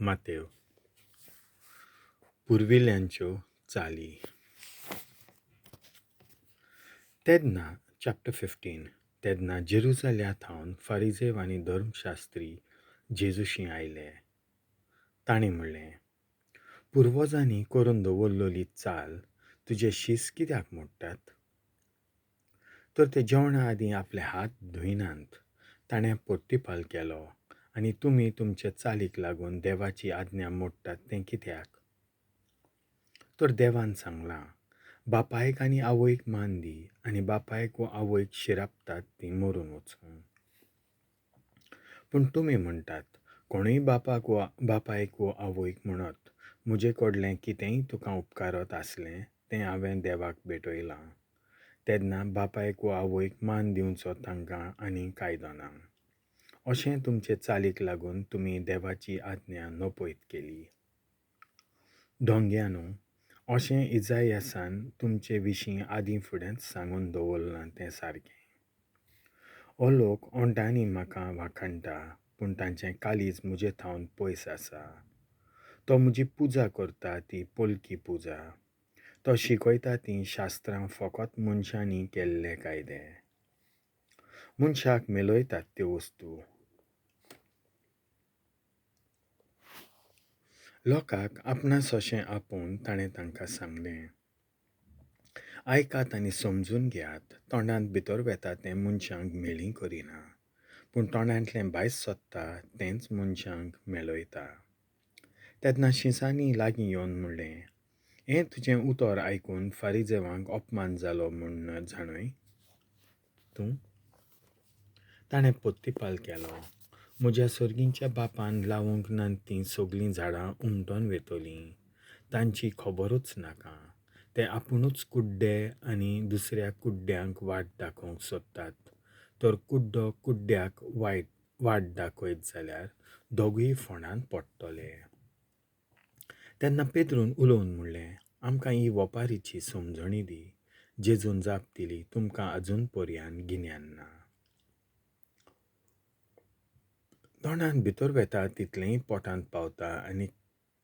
मातेव. पुर्विल्ल्यांच्यो चाली. तेन्ना, चॅप्टर 15. तेन्ना जेरुजाल्या थावन फारिजेव आनी धर्मशास्त्री जेजूशी आयले. तांणी म्हणलें, पुर्वजांनी करून दवरलेली चाल तुजे शीस कित्याक मोडटात? तर ते जेवणा आदीं आपले हात धुयनात. ताणें पोर्तिपाल केलो, आनी तुमी तुमचे चालीक लागून देवाची आज्ञा मोडटात तें कित्याक? तर देवान सांगलां, बापायक आनी आवयक मान दी, आनी बापायक वो आवयक शिरापतात तीं मरून वचूं. पूण तुमी म्हणटात, कोणूय बापाक वो बापायक वो आवयक म्हणत, म्हजे कडलें कितेंय तुका उपकारत आसलें तें हांवें देवाक भेटयलां, तेन्ना बापायक वो आवयक मान दिवचो तांकां आनी कायदो ना. अशें तुमचे चालीक लागून तुमी देवाची आज्ञा नपयत केली. दोंग्यानू, अशें इजायासान तुमचे विशीं आदीं फुडेंच सांगून दवरलां तें सारकें. हो लोक ओंठांनी म्हाका वाखाणटा, पूण तांचें काळीज म्हजे थावन पयस आसा. तो म्हजी पुजा करता ती पोलकी पुजा. तो शिकयता तीं शास्त्रां फकत मनशांनी केल्ले कायदे. मनशाक मेलयतात त्यो वस्तू. लोकांक आपणासोशें आपोवन ताणें तांकां सांगलें, आयकात आनी समजून घेयात, तोंडांत भितर वेता तें मनशांक म्हेळीं करिना, पूण तोंडांतलें भायर सोदता तेंच मनशांक मेलयता. तेन्ना शिंसांनी लागीं येवन म्हणलें, हें तुजें उतर आयकून फारिजेवांक अपमान जालो म्हूण जाणूय तूं? ताणें पोत्तिपाल केलो, म्हज्या सर्गींच्या बापान लावूंक ना तीं सगलीं झाडां उमटून वेतलीं, तांची खबरूच नाका. ते आपुणूच कुड्डे आनी दुसऱ्या कुड्ड्यांक वाट दाखोवंक सोदतात. तर कुड्डो कुड्ड्याक वाट दाखयत जाल्यार दोगूय फोंडांत पडटले. तेन्ना पेद्रून उलोवन म्हणलें, आमकां ही वपारीची समजणी दी. जेजून जाप दिली, तुमकां अजून पर्यान गिन्यान ना. तोंडांत भितर वेता तितलेंय पोटांत पावता आनी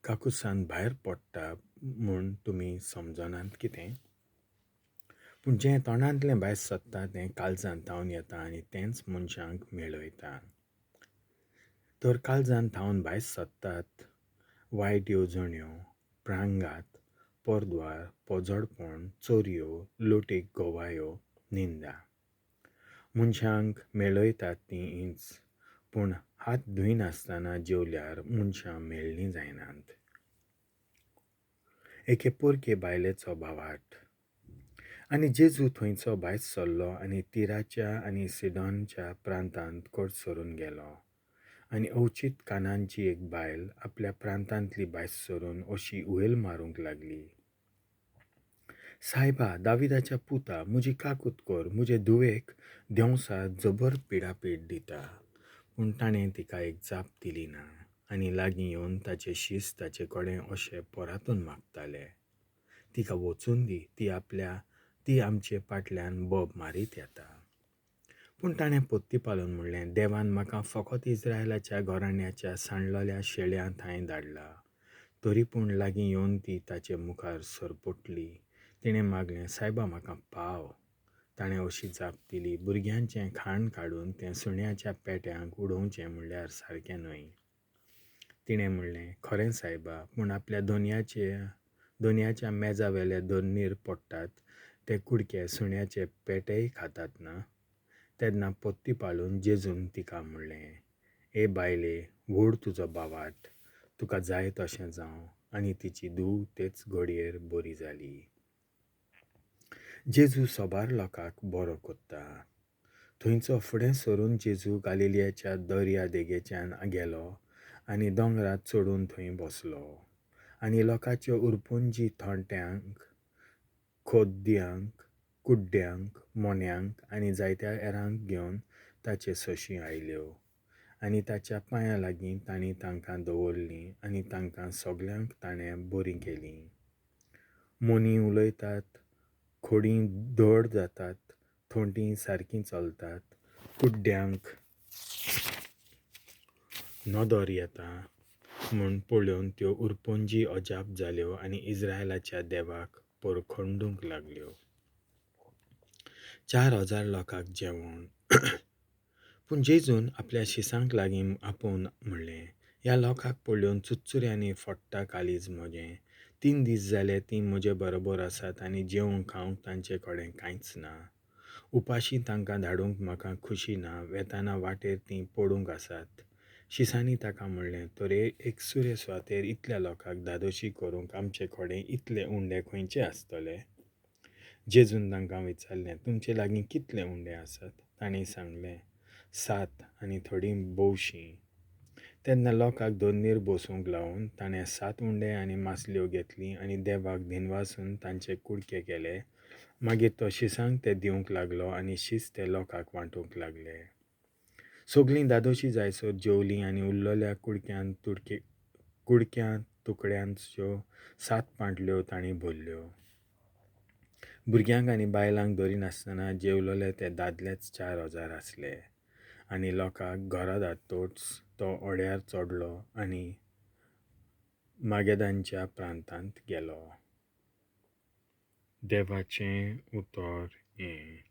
काकुसान भायर पडटा म्हूण तुमी समजनात कितें? पूण जें तोंडांतलें भायर सोदता तें काळजांत थावन येता आनी तेंच मनशांक मेळयता. तर काळजांत थावन भायर सोदतात वायट येवजण्यो, प्रांगात, परद्वार, पोजडपण, चोरयो, लोटीक गोवायो, निंदा. मनशांक मेळयतात तीं हींच, पूण हात धुयनासतना जेवल्यार मनशां मेळ्ळीं जायनात. एके पोरके बायलेचो भावार्थ. आनी जेजू थंयचो भायर सरलो आनी तिराच्या आनी सिडॉनच्या प्रांतांत कोट सरून गेलो. आनी अवचीत कानांची एक बायल आपल्या प्रांतांतली भायर सरून अशी उयल मारूंक लागली, सायबा, दाविदाच्या पुता, म्हजी काकूत कर, म्हजे धुवेक देंवसा जबर पिडापीड दिता. पूण ताणें तिका एक जाप दिली ना आनी लागीं येवन ताचे शीस ताचे कडेन अशें परातून मागताले, तिका वचून दी, ती आमचे फाटल्यान बोब मारीत येता. पूण ताणें पोत्तीपालून म्हणलें, देवान म्हाका फकत इस्रायलाच्या घराण्याच्या सांडलेल्या शेळ्यां थंय धाडला. तरी पूण लागीं येवन ती ताचे मुखार सरपटली. तिणें मागलें, सायबा, म्हाका पाव. ताणें अशी जाप दिली, भुरग्यांचें खाण काडून तें सुण्याच्या पेट्यांक उडोवचें म्हणल्यार सारकें न्हय. तिणें म्हणलें, खरें सायबा, पूण आपल्या दोनयाच्या मेजा वेले धरणीर पडटात ते कुडके सुण्याचे पेटेय खातात ना? तेन्ना पोत्ती पाळून जेजून तिका म्हणलें, ए बायले, व्हड तुजो भावार्थ, तुका जाय तशें जावं. आनी तिची धूव तेच घडयेर बरी जाली. जेजू सोबार लोकांक बरो कोत्ता. थंयचो फुडें सरून जेजू गालिलियाच्या दर्या देगेच्यान गेलो आनी दोंगरार चडून थंय बसलो. आनी लोकांच्यो उरपुंजी थोंट्यांक, खोद्यांक, कुड्ड्यांक, मोन्यांक आनी जायत्या हेरांक घेवन ताचे सशीं आयल्यो आनी ताच्या पांयां लागीं तांणी तांकां दवरलीं आनी तांकां सगल्यांक ताणें बरीं केलीं. मोनी उलयतात, खोडीं धड जातात, थोंटीं सारकीं चलतात, कुड्ड्यांक नदर येता म्हूण पळोवन त्यो उरपंजी अजाप जाल्यो आनी इस्रायलाच्या देवाक परखंडूंक लागल्यो. 4000 लोकांक जेवण. पूण जेजून आपल्या शिसांक लागीं आपोवन म्हणलें, ह्या लोकांक पळोवन चुरचुऱ्यांनी फोडटा काळीज म्हजें. 3 दीस जाले तीं म्हजे बरोबर आसात आनी जेवंक खावंक तांचे कडेन कांयच ना. उपाशी तांकां धाडूंक म्हाका खुशी ना, वेताना वाटेर तीं पडूंक आसात. शिसांनी ताका म्हणलें, तर एकसुरे सुवातेर इतल्या लोकांक धादोशी करूंक आमचे कडेन इतले उंडे खंयचे आसतले? जेजून तांकां विचारलें, तुमचे लागीं कितले उंडे आसात? तांणी सांगलें, 7 आनी थोडीं बोवशीं. तेन्ना लोकांक दोन्नीर बसूंक लावन ताणें 7 उंडे आनी मासल्यो घेतली आनी देवाक दिनवासून तांचे कुडके केले. मागीर तो शिसांक ते दिवंक लागलो आनी शीस ते लोकांक वांटूंक लागले. सगळीं धादोशी जायसर जेवलीं आनी उरलेल्या कुडक्यां तुकड्यांच्यो 7 पांटल्यो तांणी भरल्यो. भुरग्यांक आनी बायलांक धरिनासतना जेवलेले ते दादलेच 4000 आसले. आनी लोकांक घरा धाडटकच तो ओड्यार चडलो आनी मागेदांच्या प्रांतांत गेलो. देवाचें उतर हें.